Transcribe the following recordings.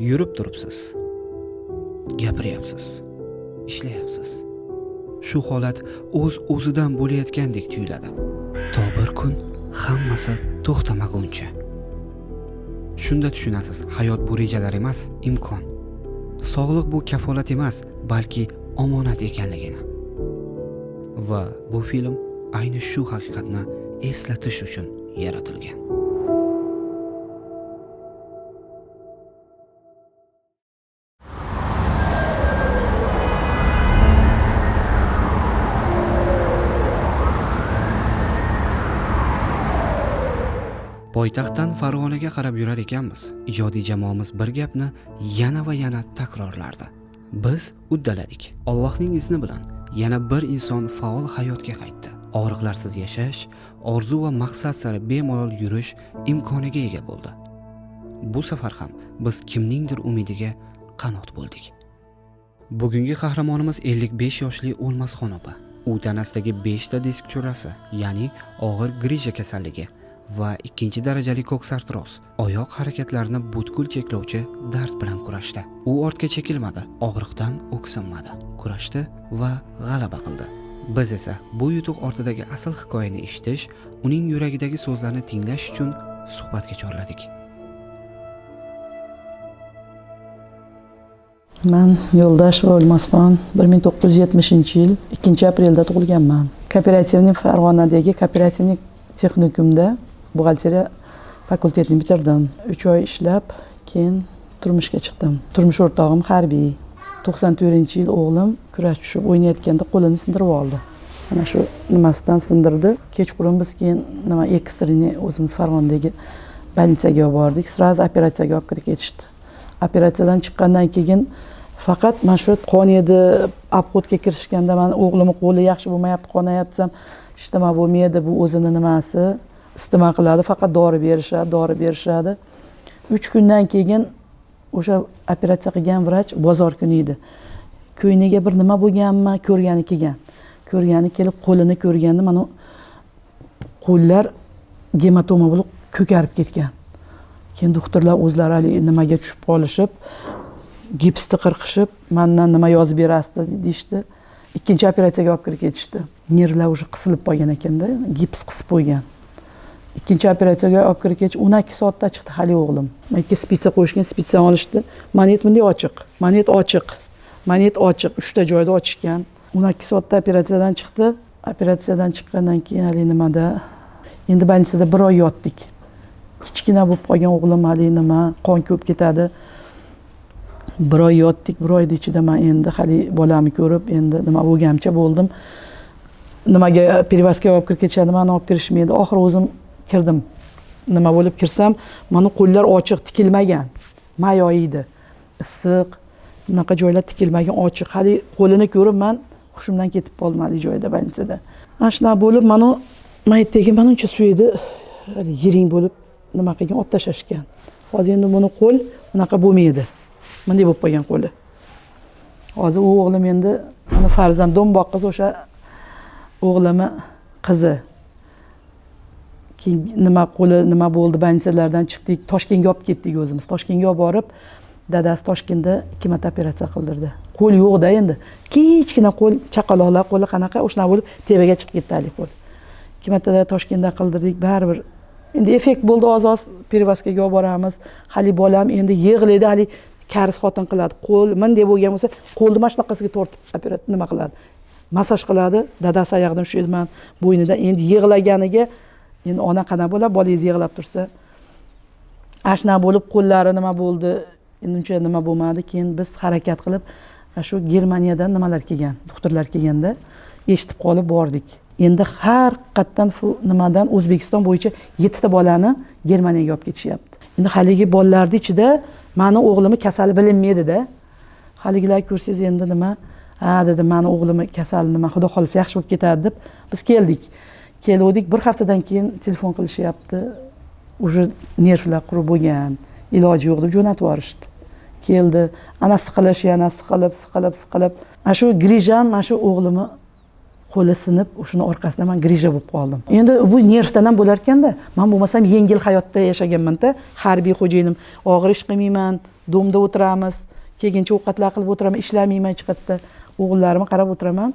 Yurib turibsiz, gapiryapsiz, ishlayapsiz. Shu holat o'z-o'zidan bo'layotgandek tuyuladi. To bir kun hammasi to'xtamaguncha. Shunda tushunasiz, hayot bu rejalar emas, imkon. Sog'liq bu kafolat emas, balki omonat ekanligini. Va bu film ayni shu haqiqatni eslatish uchun yaratilgan. Poytaxtdan Farg'onaga qarab yurar ekanmiz, ijodiy jamoamiz bir gapni yana va yana takrorlardi. Biz uddaladik. Allohning izni bilan yana bir inson faol hayotga qaytdi. Og'riqlarsiz yashash, orzu va maqsad sari bemalol yurish imkoniga ega bo'ldi. Bu safar ham biz kimningdir umidiga qanot bo'ldik. Bugungi qahramonimiz 55 yoshli O'lmasxon opa. U tanasidagi 5 ta disk churrasi, ya'ni og'ir grija kasalligi va 2 darajali koksartroz, oyoq harakatlarini butkul cheklovchi dard bilan kurashdi. U ortga chekilmadi, og'riqdan o'ksinmadi, kurashdi va g'alaba qildi. Biz esa bu yutuq ortidagi asl hikoyani eshitish, uning yuragidagi so'zlarni tinglash uchun suhbatga chorladik. Man Yo'ldosheva O'lmasxon 1970-yil 2-aprelda tug'ilganman. Kooperativniy Farg'onadagi kooperativniy texnikumda buxgalteriya fakultetini bitirdim. 3 oy ishlab, keyin turmushga chiqdim. Turmush o'rtog'im harbiy. 94-yil o'g'lim kurash tushib o'ynayotganda qo'lini sindirib oldi. Mana shu nimasidan sindirdi. Kechqurun biz keyin nima ekstrini o'zimiz Farg'onadagi больницаga olib bordik. Сразу operatsiyaga olib kirib ketishdi. Operatsiyadan chiqqandan keyin faqat mana shu qon edi, obxodga kirishganda mani o'g'limni qo'li yaxshi bo'lmayapti, qonayapti desam, hech nima bo'lmaydi, bu o'zini nimasi, isitma qiladi, faqat dori berishadi, dori berishadi. 3 kundan keyin o'sha operatsiya qilgan vrach bozor kuni edi. Ko'yniga bir nima bo'lganmi, ko'rgani kelgan. Ko'rgani kelib qo'lini ko'rganda mana qo'llar gematoma bo'lib ko'karib ketgan. Keyin doktorlar o'zlari hali nimaga tushib qolishib, gipsni qirqishib, mendan nima yozib berasiz deyishdi. 2 operatsiyaga olib kirib ketishdi. Nervlar уже qisilib qolgan ekanda, gips qisib qo'ygan. 2 operatsiyaga olib kirib ketish 12 soatda chiqdi hali o'g'lim. 2 spitsa qo'yishgan, spitsani olishdi. Manet bunday ochiq, manet ochiq, manet ochiq, 3 ta joyda ochishgan. 12 soatda operatsiyadan chiqdi. Operatsiyadan chiqqandan keyin hali nimada? Endi больницада 1 oy yotdik. Kichkina bo'lib qolgan o'g'lim hali nima, qon ko'p ketadi. 1 oy yotdik, 1 oyning ichida men endi hali bolamni ko'rib, endi nima bo'lgancha bo'ldim. Nimaga perevozkaga olib kirib ketishadi, meni olib kirishmaydi. Oxiri o'zim kirdim. Nima bo'lib kirsam, meni qo'llar ochiq, tikilmagan. May oyi edi. Issiq, bunaqa joylar tikilmagan, ochiq. Hali qo'lini ko'rib men hushimdan ketib qoldim hali joyda, больницада. Ana shunaqa bo'lib, meni maytdagi mana uncha suydi, hali yiring bo'lib nima qilgan, olib tashlashgan. Hozir endi buni qo'l bunaqa bo'lmaydi. Bunday bo'lib qolgan qo'li. Hozir u o'g'lim endi uni farzand do'mboq qiz, o'sha o'g'limi qizi. Keyin nima qo'li nima bo'ldi, больницаlardan chiqdik, Toshkentga olib ketdik o'zimiz. Toshkentga olib borib, dadasi Toshkentda 2 marta operatsiya qildirdi. Qo'l yo'q-da endi. Kichkina qo'l, chaqaloqlar qo'li qanaqa, o'shanaqa bo'lib tepaga chiqib ketdi hali qo'l. 2 marta Toshkentda qildirdik, baribir endi effekt bo'ldi, oz-oz perevozkaga olib boramiz. Hali bolam endi yig'laydi, hali karis xotin qiladi. Qo'l bunday bo'lgan bo'lsa, qo'lni mana shunaqasiga tortib operatsiya nima qiladi? Massaj qiladi. Dadasi oyog'idan ushlaydi, man bo'ynidan. Endi yig'laganiga endi ona qanaqa bo'ladi, bolangiz yig'lab tursa. Ashna bo'lib qo'llari nima bo'ldi, endi uncha nima bo'lmadi. Keyin biz harakat qilib, shu Germaniyadan nimalar kelgan, doktorlar kelganda eshitib qolib bordik. Endi har qatdan nimadan O'zbekiston bo'yicha 7 ta bolani Germaniyaga olib ketishyapti. Endi haligi bolalarning ichida meni o'g'limni kasali bilinmaydi-da. Haligilar ko'rsangiz endi nima, ha dedim, meni o'g'limni kasali nima, xudo xohlasa yaxshi bo'lib ketadi deb biz keldik. Keluvdik, bir haftadan keyin telefon qilishyapti. Уже nervlar qurib bo'lgan, iloji yo'q deb jo'natib yuborishdi. Keldi, ana siqilish, yana siqilib, siqilib, siqilib. Ana shu grijam, mana shu o'g'limni Qo'li sinib, o'shani orqasidan man грыжа bo'lib qoldim. Endi bu nervdan ham bo'lar ekanda. Man bo'lmasam yengil hayotda yashaganman-da. Harbiy xo'jayinim, og'ir ish qilmayman, дом da o'tiramiz, kelguncha ovqatlar qilib o'tiraman, ishlamayman hech qayerda. O'g'illarimga qarab o'tiraman.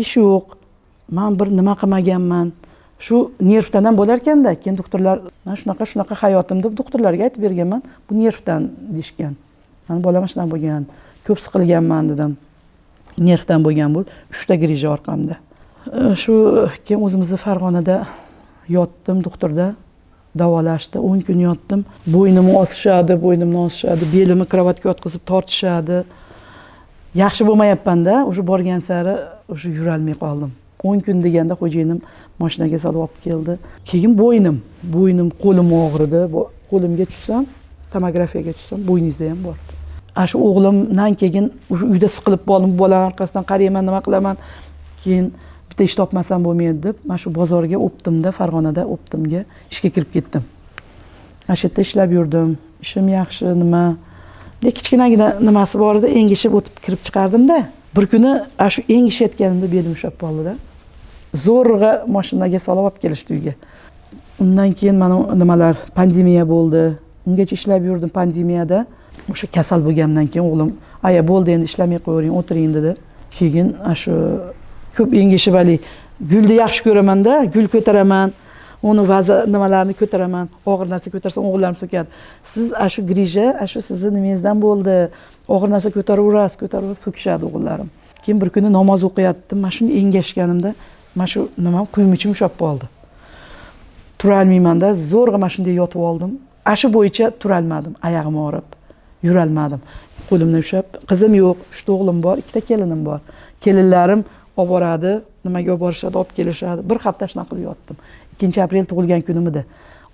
Ish yo'q. Man bir nima qilmaganman. Shu nervdan ham bo'lar ekanda. Keyin doktorlar, man shunaqa shunaqa hayotim deb doktorlarga aytib berganman. Bu nervdan deyishgan. Mani bolam shunaqa bo'lgan. Ko'p siqilganman dedim. Nervdan bo'lgan bu. 3 ta грыжа orqamda. Shu keyin o'zimizni Farg'onada yotdim, doktorda davolashdi. 10 kun yotdim. Bo'ynimni osishadi, bo'ynimni osishadi, belimni kravatga yotqizib tortishadi. Yaxshi bo'lmayapman-da, o'sha borgan sari o'sha yurolmay qoldim. 10 kun deganda xo'jayinim mashinaga solib olib keldi. Keyin bo'ynim, qo'lim og'ridi. Qo'limga tushsam, tomografiyaga tushsam, bo'yningizda ham bor. Ana shu o'g'limdan keyin o'sha uyda siqilib qoldim, bolani orqasidan qarayman, nima qilaman. Keyin bitta ish topmasam bo'lmaydi deb, mana shu bozorga Оптом da, Farg'onada Оптом ga ishga kirib ketdim. Ana shu yerda ishlab yurdim. Ishim yaxshi, nima. Kichkinagina nimasi bor edi, engishib o'tib kirib chiqardimda. Bir kuni ana shu engishayotganimda belim ushlab qoldida. Zo'rg'a mashinaga solib olib kelishdi uyga. Undan keyin mana nimalar, pandemiya bo'ldi. Ungacha ishlab yurdim pandemiyada. O'sha kasal bo'lganimdan keyin o'g'lim, aya bo'ldi endi ishlamay qo'yavering, o'tiring dedi. Keyin ana shu ko'p engishib haligi gulni yaxshi ko'ramanda, gul ko'taraman, uni vaza nimalarni ko'taraman, og'ir narsa ko'tarsam o'g'illarim so'kadi. Siz ana shu грыжа, ana shu sizni nimangizdan bo'ldi, og'ir narsa ko'taraverasiz, ko'taraverasiz, so'kishadi o'g'illarim. Keyin bir kuni namoz o'qiyotdim, mana shuni engashganimda mana shu nimam quymichim ushlab qoldi. Turolmaymanda, zo'rg'a mana shunday yotib oldim. Ana shu bo'yicha turolmadim, oyog'im og'rib, yurolmadim. Qo'limdan ushlab, qizim yo'q, 3 ta o'g'lim bor, 2 ta kelinim bor. Kelinlarim olib boradi, nimaga olib borishadi, olib kelishadi. Bir hafta shunaqa qilib yotdim. 2 aprel tug'ilgan kunim edi.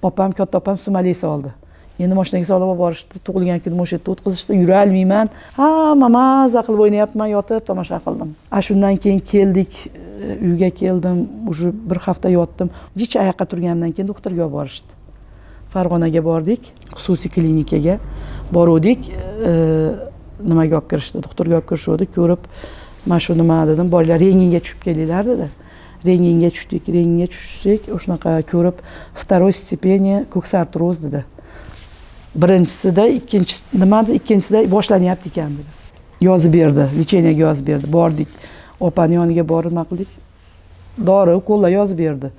Opam, katta opam sumalak soldi. Endi mashinaga solib olib borishdi, tug'ilgan kunim o'sha yerda o'tkazishdi, yurolmayman. Hamma maza qilib o'ynayapman, yotib tomosha qildim. Ana shundan keyin keldik, uyga keldim, уже bir hafta yotdim. Jicha oyoqqa turganimdan keyin doktorga olib borishdi. Farg'onaga bordik, xususiy klinikaga boruvdik, nimaga olib kirishdi, doktorga olib kirishdi, ko'rib, mana shu nima dedim, boringlar rentgenga tushib kelinglar dedi. Rentgenga tushdik, rentgenga tushsak, o'shanaqa ko'rib, второй степени коксартроз dedi. Birinchisida, ikkinchisi nima dedi, ikkinchisida boshlanyapti ekan dedi. Yozib berdi, лечение ga yozib berdi. Bordik, opani yoniga borib nima qildik? Dori, ukollar yozib berdi.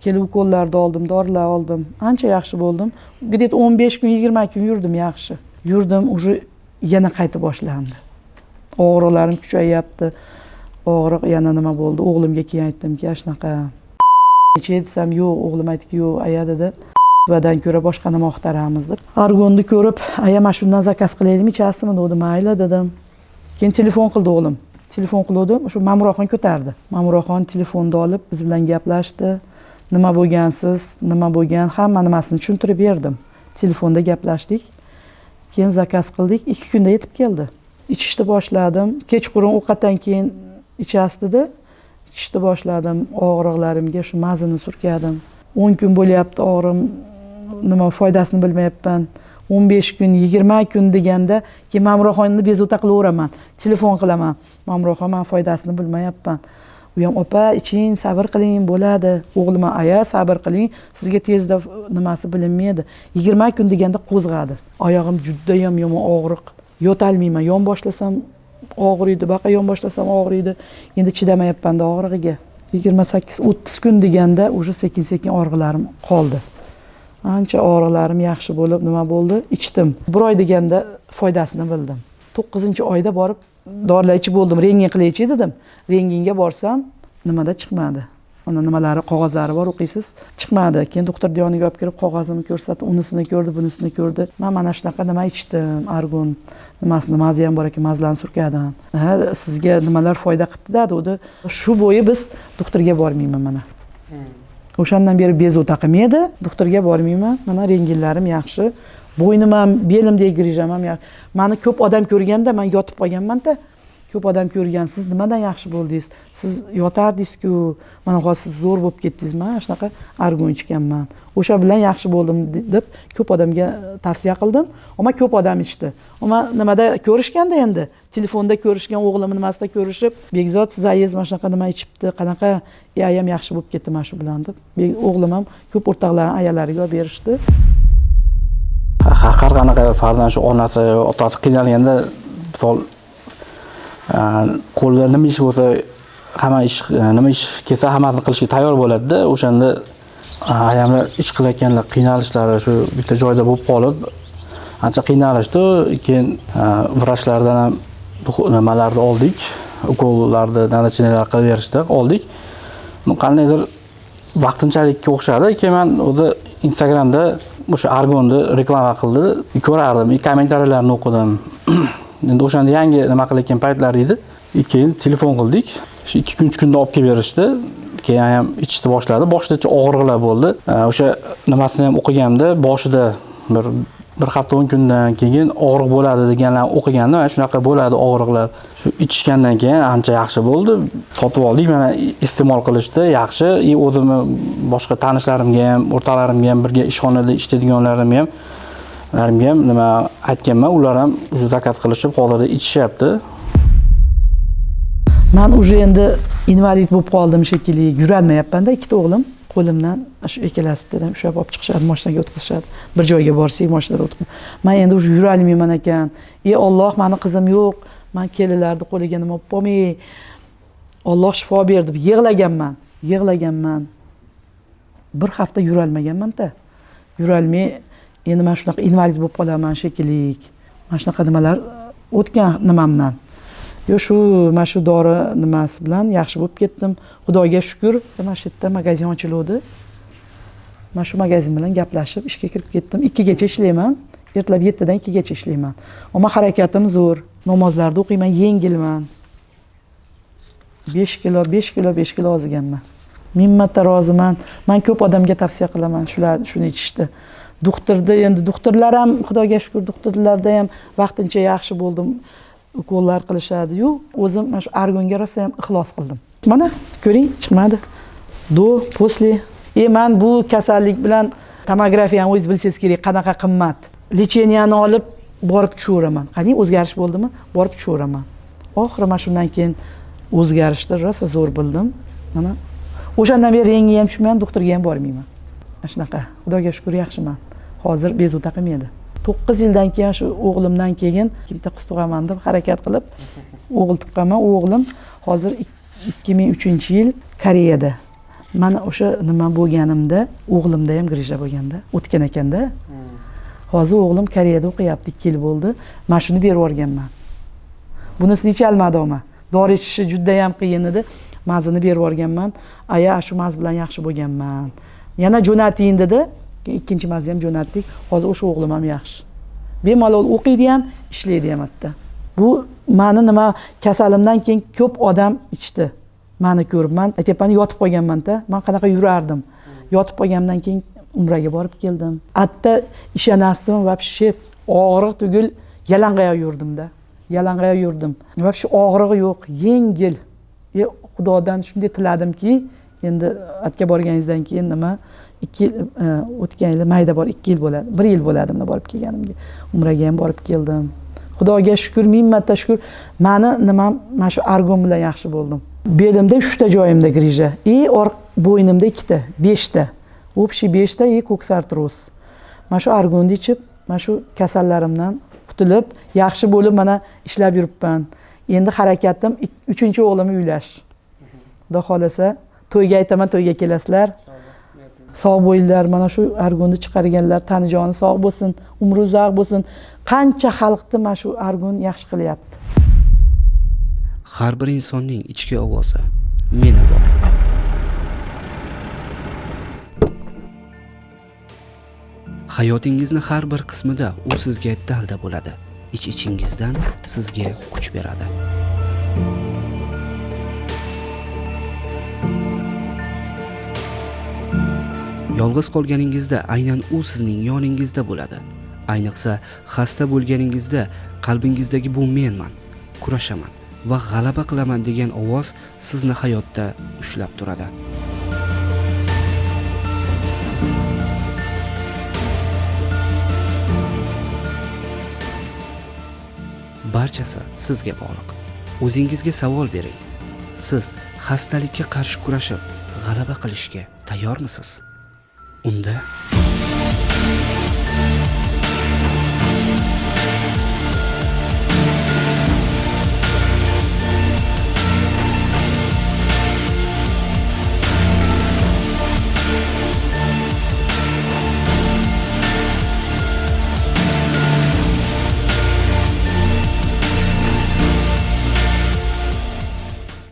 Kelib ukollarni oldim, dorilar oldim. Ancha yaxshi bo'ldim. Где-то 15 kun, 20 kun yurdim yaxshi. Yurdim, уже yana qayta boshlandi. Og'riqlarim kuchayyapti. Og'riq yana nima bo'ldi? O'g'limga keyin aytdimki, shunaqa necha desam, yo'q, o'g'lim aytdiki, yo'q, aya dedi. Vadan ko'ra boshqa nima axtaramiz deb. Argonni ko'rib, aya mana shundan заказ qilaylikmi, ichasizmi dedi, mayli dedim. Keyin telefon qildi o'g'lim. Telefon qildi, o'sha Ma'muraxon ko'tardi. Ma'muraxon telefonni olib biz bilan gaplashdi. Nima bo'lgansiz, nima bo'lgan, hamma nimasini tushuntirib berdim. Telefonda gaplashdik. Keyin заказ qildik, 2 kunda yetib keldi. Ichishni boshladim. Kechqurun ovqatdan keyin ichasiz dedi. Ichishni boshladim. Og'riqlarimga shu mazini surkadim. 10 kun bo'lyapti og'rim, nima foydasini bilmayapman. 15 kun, 20 kun deganda keyin Ma'muraxonni bezovta qilaveraman. Telefon qilaman. Ma'muraxon, men foydasini bilmayapman. U ham opa, iching, sabr qiling, bo'ladi. O'g'lim, aya, sabr qiling, sizga tezda nimasi bilinmaydi. 20 kun deganda qo'zg'adi. Oyog'im juda ham yomon og'riq. Yotalmayman, yon boshlasam og'riydi, baqa yon boshlasam og'riydi. Endi chidamayapman-da og'rig'iga. 28, 30 kun deganda уже sekin-sekin og'riqlarim qoldi. Ancha og'riqlarim yaxshi bo'lib, nima bo'ldi? Ichdim. Bir oy deganda foydasini bildim. 9-oyda borib dorilar ichib bo'ldim, rentgen qilaychi dedim. Rentgenga borsam, nimada chiqmadi. Uni nimalari, qog'ozlari bor, o'qiysiz. Chiqmadi. Keyin doktor yoniga olib kirib qog'ozimni ko'rsatdi, unisini ko'rdi, bunisini ko'rdi. Men mana shunaqa nima ichdim, argon nimasini, mazi ham bor ekan, mazlarni surkadim. Ha, sizga nimalar foyda qilibdi dedi. Shu bo'yi biz doktorga bormayman mana. O'shandan beri bezovta qilmaydi, doktorga bormayman. Mana rentgenlarim yaxshi. Bo'ynim ham, belimdagi грыжа m ham yaxshi. Meni ko'p odam ko'rganda men yotib qolganman-da. Ko'p odam ko'rgan, siz nimadan yaxshi bo'ldingiz, siz yotardingiz-ku, mana hozir siz zo'r bo'lib ketdingiz, man shunaqa argon ichganman, o'sha bilan yaxshi bo'ldim deb ko'p odamga tavsiya qildim. Ammo ko'p odam ichdi. Ammo nimada ko'rishganda endi telefonda ko'rishgan, o'g'lim nimasida ko'rishib, Bekzod siz ayiz mana shunaqa nima ichibdi, qanaqa, ayam yaxshi bo'lib ketdi mana shu bilan deb. O'g'lim ham ko'p o'rtoqlarini ayalariga olib berishdi. Har qanaqa farzand shu onasi, otasi qiynalganda, misol qo'lida nima ish bo'lsa, hamma ish, nima ish kelsa hammasini qilishga tayyor bo'ladi-da. O'shanda ayamlar ish qilayotganlar qiynalishlari shu bitta joyda bo'lib qolib, ancha qiynalishdi. Keyin vrachlardan ham nimalarni oldik, ukollarni, назначениялар qilib berishdi, oldik. Qandaydir vaqtinchalikka o'xshadi. Keyin men o'zi Instagramda o'sha argonni reklama qildi, ko'rardim, kommentariyalarni o'qidim. Endi o'shanda yangi nima qilayotgan paytlar edi. Keyin telefon qildik. Shu 2 kun 3 kunda olib kelib berishdi. Keyin ham ichishni boshladi. Boshida og'riqlar bo'ldi. O'sha nimasini ham o'qiganimda boshida bir hafta 10 kundan keyin og'riq bo'ladi deganlarni o'qigandim. Mana shunaqa bo'ladi og'riqlar. Shu ichishgandan keyin ancha yaxshi bo'ldi. Sotib oldik, mana iste'mol qilishdi, yaxshi. O'zimni boshqa tanishlarimga ham, o'rtoqlarimga ham, birga ishxonada ishlaydiganlarimga ham, ularga ham nima aytganman, ular ham o'sha zakaz qilishib hozirda ichishyapti. Men уже endi invalid bo'lib qoldim shekilli, yurolmayapman-da, ikkita o'g'lim qo'limdan shu ikkalasi bittadan ushlab olib chiqishadi, mashinaga o'tkazishadi. Bir joyga borsak mashinada o'tkazib. Men endi уже yurolmayman ekan. Ey Alloh, meni qizim yo'q, men kelinlarni qo'liga nima olib bo'lmay, Alloh shifo ber deb yig'laganman, yig'laganman. Bir hafta yurolmaganman-da. Yurolmay, endi men shunaqa invalid bo'lib qolaman shekilli. Mana shunaqa nimalar o'tgan nimamdan. Yo shu mana shu dori nimasi bilan yaxshi bo'lib ketdim. Xudoga shukr, mana shu yerda magazin ochiluvdi. Mana shu magazin bilan gaplashib ishga kirib ketdim. 2gacha ishlayman. Ertalab 7dan 2gacha ishlayman. Ammo harakatim zo'r. Namozlarni o'qiyman, yengilman. 5 kilo, 5 kilo, 5 kilo oziganman. Ming marta roziman. Men ko'p odamga tavsiya qilaman shular shuni ichishni. Doktorda endi doktorlar ham, Xudoga shukr, doktorlarda ham vaqtincha yaxshi bo'ldim. Ukollar qilishadi-yu, o'zim mana shu argonga rosa ham ixlos qildim. Mana ko'ring, chiqmadi. Do, после. Men bu kasallik bilan tomografiyani o'zingiz bilsangiz kerak, qanaqa qimmat. Lechенияni olib borib tushaveraman. Qani o'zgarish bo'ldimi? Borib tushaveraman. Oxiri mana shundan keyin o'zgarishni rosa zo'r bildim. Mana o'shandan beri rengi ham tushmayman, doktorga ham bormayman. Mana shunaqa. Xudoga shukr, yaxshiman. Hozir bezovta qilmaydi. 9 yildan keyin shu o'g'limdan keyin kimta qiz tug'aman deb harakat qilib o'g'il tuqqanman. O'g'lim hozir 2003-yil Koreyada. Mana o'sha nima bo'lganimda o'g'limda ham grija bo'lganda, o'tgan ekanda. Hozir o'g'lim Koreyada o'qiyapti, 2 yil bo'ldi. Mana shuni berib yuborganman. Bunisini ichalmadi ama. Dori ichishi juda ham qiyin edi. Mazini berib yuborganman. Aya, shu maz bilan yaxshi bo'lganman. Yana jo'nating dedi. Keyin ikkinchi mazni ham jo'natdik. Hozir o'sha o'g'lim ham yaxshi. Bemalol o'qiydi ham, ishlaydi ham hatto. Bu meni nima kasalimdan keyin ko'p odam ichdi. Meni ko'rib, men aytyapman, yotib qolganman-da. Men qanaqa yurardim. Yotib qolganimdan keyin umraga borib keldim. Hatto ishonasizmi, вообще og'riq tugul yalang'oyoq yurdim-da. Yalang'oyoq yurdim. Вообще og'rig'i yo'q, yengil. Xudodan shunday tiladimki, endi atga borganingizdan keyin nima 2 yil, o'tgan yili mayda bor 2 yil bo'ladi, 1 yil bo'ladi bunda borib kelganimga. Umraga ham borib keldim. Xudoga shukr, ming marta shukr. Meni nimam mana shu argon bilan yaxshi bo'ldim. Belimda 3 ta joyimda grija, bo'ynimda 2 ta, 5 ta. Общий 5 ta ko'ks artroz. Mana shu argonni ichib, mana shu kasallarimdan qutulib, yaxshi bo'lib mana ishlab yuribman. Endi harakatim 3-o'g'limni uylash. Xudo xolasa, to'yga aytaman, to'yga kelasizlar. Sog' bo'linglar, mana shu argonni chiqarganlar tani joni sog' bo'lsin, umri uzoq bo'lsin. Qancha xalqni mana shu argon yaxshi qilyapti. Har bir insonning ichki ovozi meni bor. Hayotingizni har bir qismida u sizga dalda bo'ladi. Ich-ichingizdan sizga kuch beradi. Yolg'iz qolganingizda aynan u sizning yoningizda bo'ladi. Ayniqsa xasta bo'lganingizda qalbingizdagi bu menman, kurashaman, va g'alaba qilaman degan ovoz sizni hayotda ushlab turadi. Barchasi sizga bog'liq. O'zingizga savol bering. Siz xastalikka qarshi kurashib, g'alaba qilishga tayyormisiz? Unda